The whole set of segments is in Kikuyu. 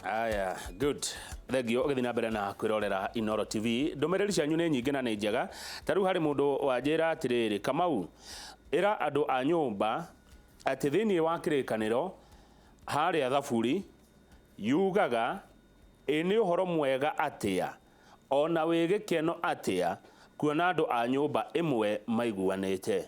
Aya, good. Thengio ũgĩthiĩ na mbere na kwĩrorera Inoro TV. Ndũmĩrĩri cianyu nĩ nyingĩ na nĩ njega. Ta rĩu harĩ mũndũ wanjĩra atĩrĩrĩ, Kamau, ĩra andũ a nyũmba atĩ thĩinĩ wa kĩrĩkanĩro harĩa Thaburi yugaga ĩ nĩ ũhoro mwega atĩa o na wĩ gĩkeno atĩa kuona andũ a nyũmba ĩmwe maiguanĩte.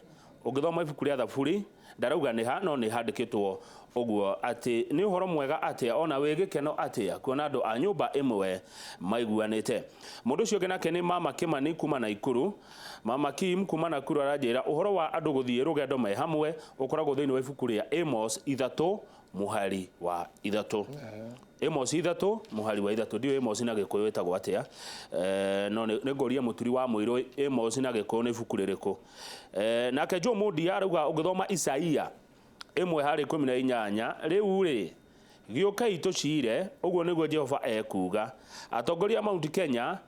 Ũngĩthoma ibuku rĩa Thaburi, ndarauga nĩ ha, no nĩ handĩkĩtwo ũguo atĩ nĩ ũhoro mwega atĩa o na wĩ gĩkeno atĩa kuona andũ a nyũmba ĩmwe maiguanĩte. Mũndũ ũcio ũngĩ nake nĩ Mama Kĩmani kuma Naikuru. Mama Kim kuma Nakuru aranjĩra ũhoro wa andũ gũthiĩ rũgendo me hamwe ũkoragwo thĩinĩ wa ibuku rĩa Amos 3 mũhari wa 3. Amos 3 mũhari wa 3. Ndiũĩ Amos na Gĩkũyũ ĩtagwo atĩa, no nĩ ngũria mũturi wa mũirũ Amos na Gĩkũyũ nĩ ibuku rĩrĩkũ. Nake Joe Mundia arauga ũngĩthoma Isaia 1:18, rĩu-rĩ, gĩũkei tũcire, ũguo nĩguo Jehova ekuuga. Atongoria a Mount Kenya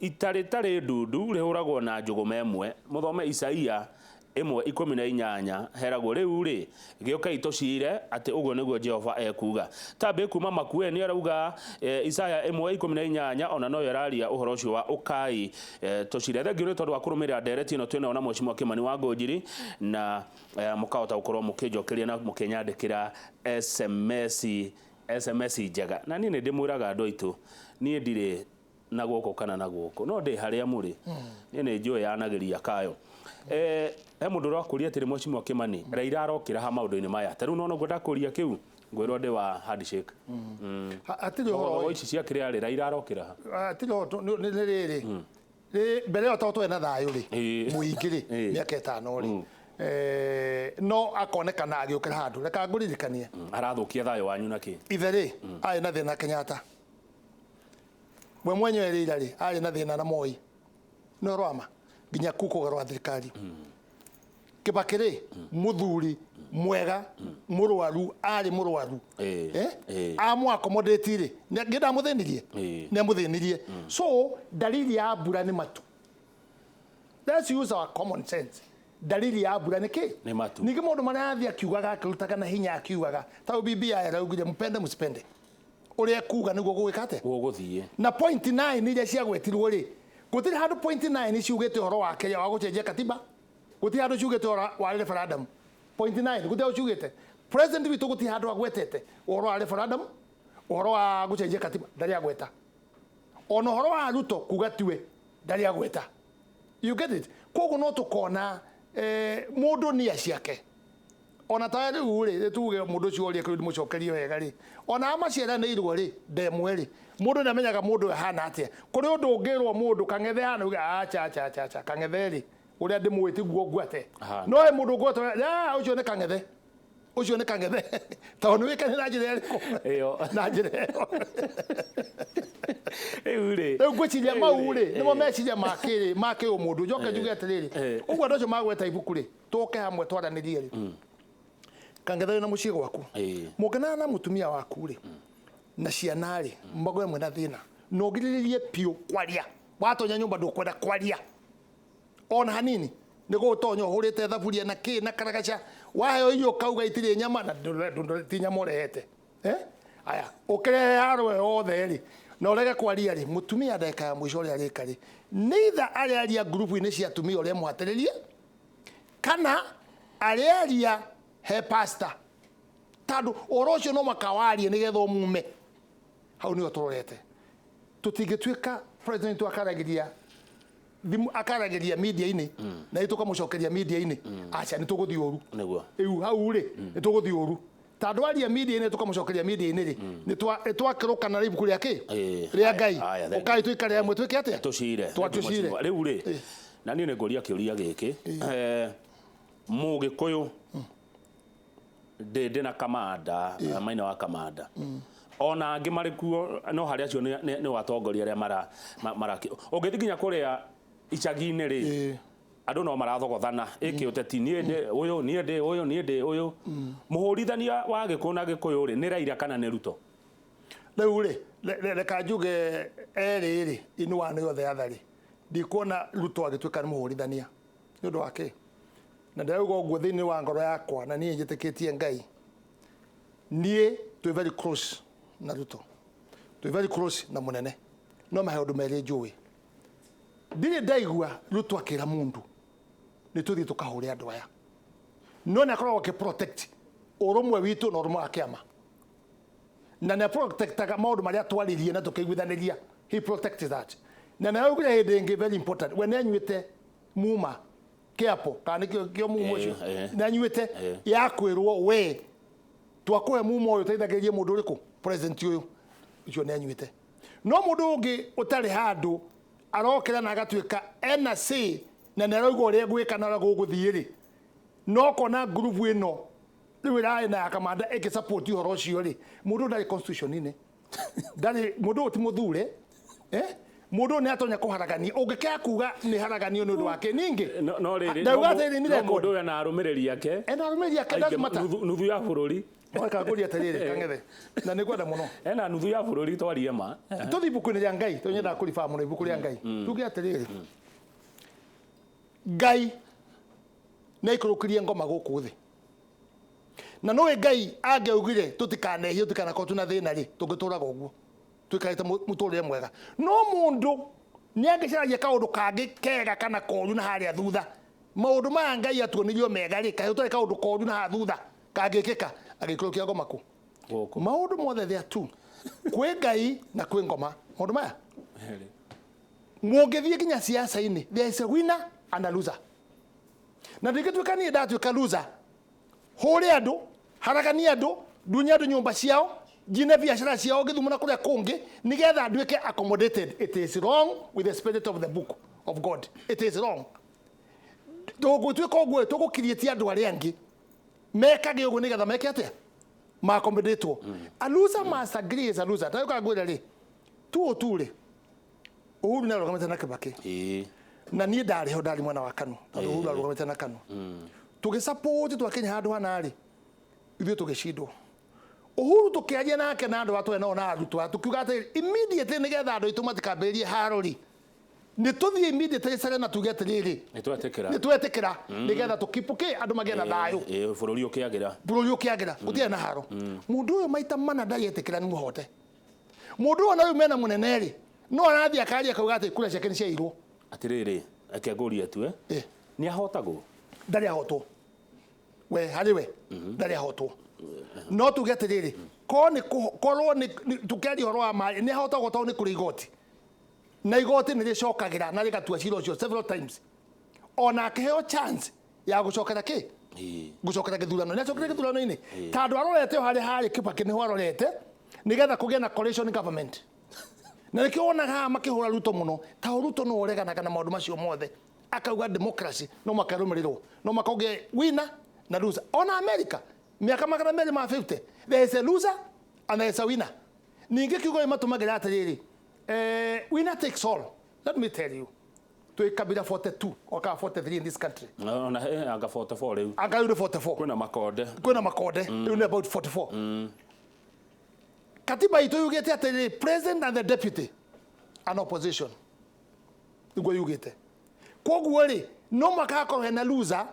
Ita rĩtarĩ ndundu rĩhũragwo na njũgũma ĩmwe. Mũthome Isaia 1:18, heragwo, Rĩu-rĩ, gĩũkei tũciire, atĩ ũguo nĩguo Jehova ekuuga. Tabĩ kuuma Makueni arauga Isaya 1:18 o na noyo ĩraria ũhoro ũcio wa ũkai tũciire. Thengiũ nĩ tondũ wa kũrũmĩrĩra ndereti ĩno twĩnayo na Mheshimiwa Kĩmani wa Ngũnjiri na mũkahota gũkorwo mũkĩnjokeria na mũkĩnyandĩkĩra SMS SMS njega. Na niĩ nĩ ndĩmwĩraga andũ aitũ, niĩ ndirĩ na gũkũ kana na gũkũ, no ndĩ harĩa mũrĩ. Niĩ nĩ njũĩ yanagĩria kayo. He mũndũ ũrakũria atĩrĩ Mheshimiwa Kĩmani, Raila arokĩra ha maũndũ-inĩ maya? Ta rĩu nona ũguo ndakũria kĩu, ngwĩrwo ndĩ wa handshake. Hatirĩ ũhoro. Thogothogo ici cia kĩrĩa rĩ, Raila arokĩra ha? Hatirĩ ũhoro, nĩ rĩrĩ, mbere ĩyo tondũ twarĩ na thayũ rĩ, mũingĩ rĩ, mĩaka 5 rĩ, no akonekana agĩũkĩra handũ. Reka ngũririkanie. Arathũkia thayũ wanyu na kĩ? Ithe rĩ, arĩ na thĩna Kenyatta. We mwenyewe Raila rĩ, arĩ na thĩna na Moi. Nĩ ũhoro wa ma. Nginya ku kũgarũra thirikari. Kibaki rĩ, mũthuri mwega, mũrwaru, arĩ mũrwaru. Eh? Amũ accommodate rĩ, nĩ ndamũthĩnirie? Nĩ amũthĩnirie. So, dalili ya mbura nĩ matu. Let's use our common sense. Dalili ya mbura nĩ kĩ? Nĩ matu. Ningĩ maũndũ marĩa athiĩ akiugaga akĩrutaga na hinya akiugaga, ta ũyũ BBI araugire mpende msipende. Ũrĩa ekuga nĩguo gũgwĩka atĩa? Gũgũthiĩ. Na point 9 iria ciagwetirwo rĩ, gũtirĩ handũ point 9 ciugĩte ũhoro wa kĩrĩa wa gũcenjia katiba, gũtirĩ handũ ciugĩte ũhoro wa referendum. Point 9 gũtirĩ handũ ciugĩte. President witũ gũtirĩ handũ agwetete ũhoro wa referendum, ũhoro wa gũcenjia katiba ndarĩ agweta. Ona ũhoro wa Ruto kuga tiwe ndarĩ agweta. You get it? Koguo no tũkona mũndũ nia ciake. Ona ta rĩu rĩ, tuge mũndũ ũcio oria kĩũria ndĩmũcokerie wega rĩ, ona maciaranĩirwo rĩ, ndemwe rĩ, mũndũ nĩ amenyaga mũndũ ũyũ ahana atĩa. Kũrĩ ũndũ ũngĩrwo mũndũ Kang'ethe ahana uge acha acha acha acha Kang'ethe rĩ, ũrĩa ndĩmũĩ tiguo ngwete. No he mũndũ ũngweta ũcio nĩ Kang'ethe. Ũcio nĩ Kang'ethe. Tondũ nĩ wĩkane na njĩra ĩrĩkũ? Ĩyo. Na njĩra ĩyo. Rĩu rĩ. Rĩu ngwĩciria mau rĩ, nĩmo meciria ma kĩrĩ, ma kĩũmũndũ. Njoke njuge atĩrĩrĩ, ũguo andũ acio magweta ibuku rĩ, tũke hamwe twaranĩrie rĩ, Kang'ethe wĩna mũciĩ gwaku, mũngĩnana na mũtumia waku rĩ, na ciana rĩ, magwe mwĩna thĩna, na ũgirĩrĩrie biũ kwaria. Watonya nyũmba ndũkwenda kwaria ona hanini, nĩ gũtonya ũhũrĩte thaburia na kĩ na karagaca, waheo irio ũkauga itirĩ nyama na ti nyama ũrehete. Aya, ũkĩrehe haro yothe rĩ, na ũrege kwaria rĩ, mũtumia ndagĩka ya mũico ũrĩa arĩka rĩ, neither arĩaria ngurubu-inĩ cia atumia ũrĩa mũhatĩrĩrie, kana arĩaria he pastor, tondũ ũhoro ũcio no mũhaka warie nĩgetha ũmume. Hau nĩho tũrorete. Tũtingĩtuĩka president akaragĩria thimũ, akaragĩria media-inĩ na ithuĩ tũkamũcokeria media-inĩ, aca, nĩ tũgũthiĩ ũru. Nĩguo. Rĩu hau rĩ, nĩ tũgũthiĩ ũru. Tondũ aria media-inĩ tũkamũcokeria media-inĩ rĩ, nĩ twakĩrũkana na ibuku rĩa kĩ? Rĩa Ngai. Ũkai tũikare hamwe twĩke atĩa? Tũcire. Tũcire. Rĩu rĩ, na niĩ nĩ ngũria kĩũria gĩkĩ, Mũgĩkũyũ ndĩ na kamanda, Maina wa Kamanda, ona angĩ marĩ kuo, no harĩ acio nĩ atongoria arĩa mara ũngĩthiĩ nginya kũrĩa icagi-inĩ rĩ, andũ no marathogothana ĩkĩ ũteti, niĩ ndĩ ũyũ, niĩ ndĩ ũyũ, niĩ ndĩ ũyũ. Mũhũrithania wa Gĩkũyũ na Gĩkũyũ rĩ, nĩ Raila kana nĩ Ruto? Rĩu rĩ, reka njuge erĩ rĩ, in one or the other rĩ, ndikuona Ruto agĩtuĩka nĩ mũhũrithania. Nĩ ũndũ wa kĩ? Na ndĩrauga ũguo thĩinĩ wa ngoro yakwa, na niĩ njĩtĩkĩtie Ngai. Niĩ twĩ very close na Ruto, twĩ very close na mũnene, no maũndũ merĩ njũĩ. Ndirĩ ndaigua Ruto akĩra mũndũ nĩ tũthiĩ tũkahũre andũ aya, no nĩ akoragwo akĩ protect ũrũmwe witũ na ũrũmwe wa kĩama, na nĩ protectaga maũndũ marĩa twaririe na tũkĩiguithanĩria. He protects that. Na nĩ araugire hĩndĩ ĩngĩ very important, we nĩ anyuĩte muma kĩapo kana nĩkĩo kĩo mumo ũcio, nĩ anyuĩte ya kwĩrwo we twakũhe mumo ũyũ ũteithagĩrĩrie mũndũ ũrĩkũ, president ũyũ ũcio nĩ anyuĩte. No mũndũ ũngĩ ũtarĩ handũ arokĩra na agatuĩka ena say na nĩ arauga ũrĩa egwĩka na ũrĩa gũgũthiĩ rĩ, no kona ngurubu ĩno rĩu ĩrarĩ na ya kamanda ĩngĩ support ũhoro ũcio rĩ, mũndũ ndarĩ constitution-inĩ, ndarĩ mũndũ ũyũ ti mũthure, mũndũ ũyũ nĩ atonya kũharagania, ũngĩkĩaga kuga nĩ haraganio nĩ ũndũ wake. Ningĩ no rĩrĩ, ndauga atĩrĩrĩ, nĩ no record. Mũndũ ũyũ ena arũmĩrĩri ake ena arũmĩrĩri ake, aingĩ, doesn't matter. Nuthu ya bũrũri. Reka ngũrie atĩrĩrĩ, Kang'ethe, na nĩ ngwenda mũno ena nuthu ya bũrũri, twarie ma. Tũthiĩ ibuku-inĩ rĩa Ngai, tondũ nyendaga kũribaa mũno ibuku rĩa Ngai. Tuge atĩrĩrĩ, Ngai nĩ aikũrũkirie ngoma gũkũ thĩ, na nĩũĩ Ngai angĩaugire tũtikanehie, tũtikanakorwo twĩna thĩna rĩ, tũngĩtũraga ũguo tũikarĩte mũtũrĩre mwega. No mũndũ nĩ angĩcaragia kaũndũ kangĩ kega kana koru na harĩa thutha. Maũndũ maya Ngai atuonirio mega rĩ, kaĩ ũtarĩ kaũndũ koru na haha thutha kangĩkĩka, agĩikũrũkia ngoma kũ? Gũkũ. Maũndũ mothe there are two, kwĩ Ngai na kwĩ ngoma. Maũndũ maya mũngĩthiĩ nginya siasa-inĩ, there is a winner and a loser. Na ndingĩtuĩka niĩ ndatuĩka loser, hũre andũ, haraganie andũ, ndunye andũ nyũmba ciao, njine biacara ciao ngĩthuma na kũrĩa kũngĩ nĩgetha nduĩke accommodated. It is wrong with the spirit of the book of God. It is wrong. Tũgũtuĩka ũguo tũgũkiriĩtie andũ arĩa angĩ mekage ũguo nĩgetha meke atĩa? Ma-accommodatwo. A loser must agree is a loser. Ta rĩu ngwĩre rĩ, tu tu rĩ, Uhuru nĩ arũgamĩte na Kibaki, na niĩ ndarĩ ho, ndarĩ mwena wa KANU tondũ Uhuru arũgamĩte na KANU. Tũgĩsupport, twakinya handũ hana rĩ, ithuĩ tũgĩcindwo. Uhuru tũkĩaria nake na andũ atwe nao na arutwo aya, tũkiuga atĩrĩrĩ, immediately nĩgetha andũ aitũ matikambĩrĩrie haro rĩ, nĩ tũthiĩ immediately care na tuge atĩrĩrĩ, nĩ twetĩkĩra, nĩ twetĩkĩra, nĩgetha tũkipũkĩ andũ magĩe na thayũ. Bũrũri ũkĩagĩra. Bũrũri ũkĩagĩra, gũtirĩ na haro. Mũndũ ũyũ maita mana ndarĩ etĩkĩra nĩ mũhote. Mũndũ ũyũ na rĩu mena mũnene rĩ, no arathiĩ akaria akauga atĩ kura ciake nĩ ciairwo. Atĩrĩrĩ, reke ngũrie tu, nĩ ahotagwo? Ndarĩ ahotwo. We harĩ we ndarĩ ahotwo. No tuge atĩrĩrĩ, korwo nĩ korwo nĩ tũkĩaria ũhoro wa maĩ, nĩ ahotagwo tondũ nĩ kũrĩ igoti, na igoti nĩ rĩcokagĩra na rĩgatua cira ũcio several times, ona akĩheo chance ya gũcokera kĩ, gũcokera gĩthurano, nĩ acokere gĩthurano-inĩ, tondũ arorete o harĩa harĩ Kibaki nĩho arorete nĩgetha kũgĩe na coalition government. Na nĩkĩo wonaga haha makĩhũra Ruto mũno, ta Ruto nĩwe ũreganaga na maũndũ macio mothe, akauga democracy no mũhaka ĩrũmĩrĩrwo, no mũhaka ũgĩe winner na loser. Ona America mĩaka 250, there is a loser and there is a winner. Ningĩ kiugo gĩ matũmagĩra atĩrĩrĩ, winner takes all. Let me tell you, twĩ kabira 42 or kana 43 in this country. Ona anga 44 rĩu. Anga rĩu nĩ 44. Kwĩna makonde. Kwĩna makonde, rĩu nĩ about 44. Katiba itũ yugĩte atĩrĩrĩ, president and the deputy an opposition, nĩguo yugĩte. Koguo rĩ, no mũhaka hakorwo hena loser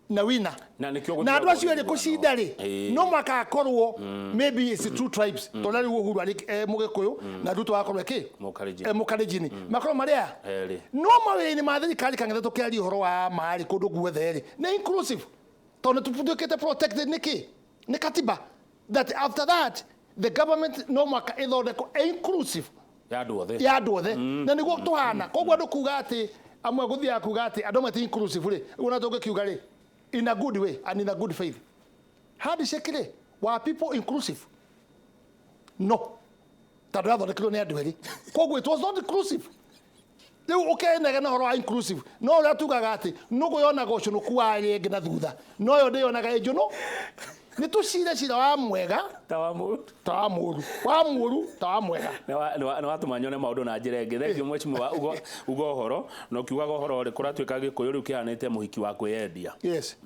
na winner. Na nĩkĩo na andũ acio erĩ gũthiagwo kũcinda rĩ, no mũhaka hakorwo maybe it's two tribes, tondũ rĩu Uhuru arĩ Mũgĩkũyũ na Ruto agakorwo ĩ Mũkalenjin. Mũkalenjini, makorwo marĩ aya Erĩ. No mawĩra-inĩ ma thirikari, kang'ethe, tũkĩaria ũhoro wa marĩ kũndũ guothe rĩ, nĩ inclusive, tondũ nĩ tũtuĩkĩte protected nĩ kĩ? Nĩ katiba, that after that the government no mũhaka ĩthondekwo ĩ inclusive ya andũ othe. Ya andũ othe, na nĩguo tũhana. Koguo andũ kuga atĩ amwe gũthiaga kuga atĩ andũ amwe ti inclusive rĩ, ũguo na tũngĩkiuga rĩ, in a good way and in a good faith, handshake rĩ, were people inclusive? No, tondũ yathondekirwo nĩ andũ erĩ, koguo it was not inclusive. Rĩu ũkenegena ũhoro wa inclusive, no ũrĩa tugaga atĩ nũgũ yonaga ũcũnũku wa ĩrĩa ĩngĩ na thutha, no yo ndĩyonaga ĩ njũnũ. Nĩ tũcire cira wa mwega ta wa mũndũ ta wa mũru, wa mũru ta wa mwega. Nĩ watũma nyone maũndũ na njĩra ĩngĩ. Thengiũ mheshimiwa uga ũhoro na ũkiugaga ũhoro rĩ, kũratuĩka Gĩkũyũ rĩu kĩhanĩte mũhiki wa kwĩyendia. Yes,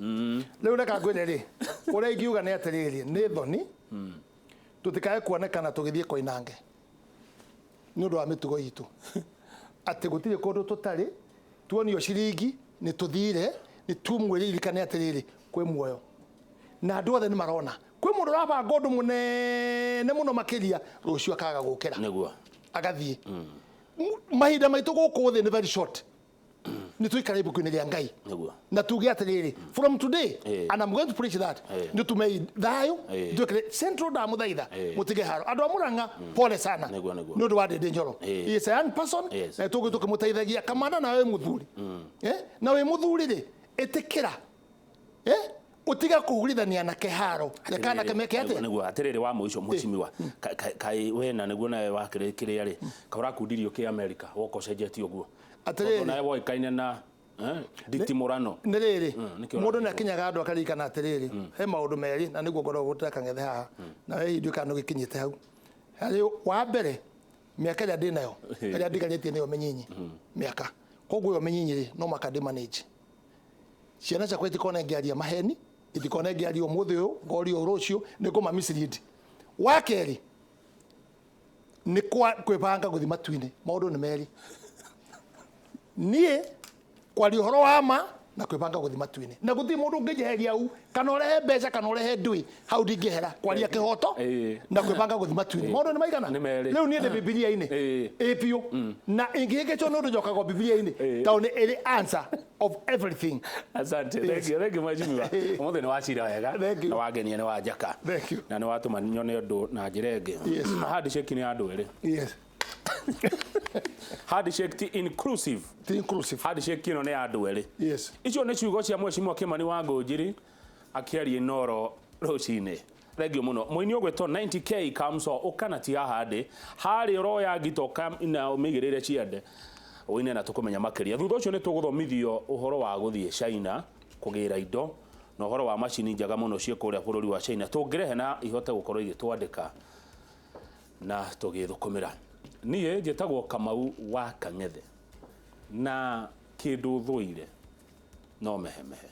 rĩu reka ngwĩre rĩ, ũrĩa ingiuga nĩ atĩrĩrĩ, nĩ thoni tũtikae kuonekana tũgĩthiĩ koinange nĩ ũndũ wa mĩtugo itũ, atĩ gũtirĩ kũndũ tũtarĩ tuonio ciringi nĩ tũthire, nĩ tumwĩririkane atĩrĩrĩ, kwĩ muoyo na andũ othe nĩ marona. Kwĩ mũndũ ũrabanga ũndũ mũnene mũno makĩria, rũciũ akaga gũkĩra. Nĩguo. Agathiĩ. Mahinda maitũ gũkũ thĩ nĩ very short. Nĩ tũikare ibuku-inĩ rĩa Ngai. Nĩguo. Na tuge atĩrĩrĩ, from today, and I'm going to preach that, nĩ tumei thayũ, twĩkĩre Central, ndamũthaitha mũtige haro. Andũ a Murang'a, pole sana. Nĩguo, nĩguo. Nĩ ũndũ wa Ndĩndĩ Njoro. He is a young person, na tũgĩ tũkĩmũteithagia. Kamana, nawe wĩ mũthuri. Na wĩ mũthuri rĩ, ĩtĩkĩra. Ũtige kũhurithania anake haro. Reke anake meke atĩa? Nĩguo. Atĩrĩrĩ, wa mũico, mheshimiwa, kaĩ we na nĩguo nawe wakĩrĩ kĩrĩa rĩ, kaũrakundirio kĩ America woka ũcenjetie ũguo? Atĩrĩrĩ. Tondũ nawe woĩkaine na nditimũrano. Nĩ rĩrĩ, Nĩkĩo mũndũ nĩ ũrathikwo. akinyaga andũ akaririkana atĩrĩrĩ, he maũndũ merĩ na nĩguo ngoragwo gũtera Kang'ethe haha, na we hihi kana nĩũgĩkinyĩte hau. Harĩ wa mbere, mĩaka ĩrĩa ndĩnayo, ĩrĩa ndigarĩtie nĩyo mĩnyinyi mĩaka, koguo ĩyo mĩnyinyi rĩ, no maka ndĩ manage ciana ciakwa, itikone ngĩaria maheni, itikone ngĩaria ũmũthĩ ũyũ ngorio rũciũ nĩ ngũma mislead. Wa kerĩ nĩ kwĩbanga gũthiĩ matu-inĩ. Maũndũ nĩ merĩ, niĩ kwaria ũhoro wa ma na kwĩbanga gũthiĩ matu-inĩ, na gũtirĩ mũndũ ũngĩnjeheria hau, kana ũrehe mbeca kana ũrehe ndũĩ, hau ndingĩhera kwaria kĩhoto na kwĩbanga gũthiĩ matu-inĩ. Maũndũ nĩ maigana? Nĩ merĩ. Rĩu niĩ ndĩ Bibilia-inĩ ĩ biũ, na ingĩhĩngĩcwo nĩ ũndũ njokagwo Bibilia-inĩ, tondũ nĩ ĩrĩ answer of everything. Asante. Thank you. Thank you, mheshimiwa. Ũmũthĩ nĩ wacira wega. Thank you. Na wangenia, nĩ wanjaka. Thank you. Na nĩ watũma nyone ũndũ na njĩra ĩngĩ. Handshake nĩ ya andũ erĩ. Handshake ti inclusive. Ti inclusive. Handshake ĩno nĩ ya andũ erĩ. Icio nĩ ciugo cia mheshimiwa Kimani wa Ngũnjiri akĩaria Inooro rũcinĩ. Thengio mũno. Mũini ũgwĩtwo 90K Kamso, ũkana ti haha ndĩ harĩa ũroya ngita ũka na ũmĩigĩrĩre ciande ũine na tũkũmenya makĩria. Thutha ũcio nĩ tũgũthomithio ũhoro wa gũthiĩ China kũgĩra indo na ũhoro wa macini njega mũno ciĩ kũrĩa bũrũri wa China tũngĩrehe na ihote gũkorwo igĩtwandĩka na tũgĩthũkũmĩra. Niĩ njĩtagwo Kamau wa Kang'ethe, na kĩndũ thũire no mehemehe.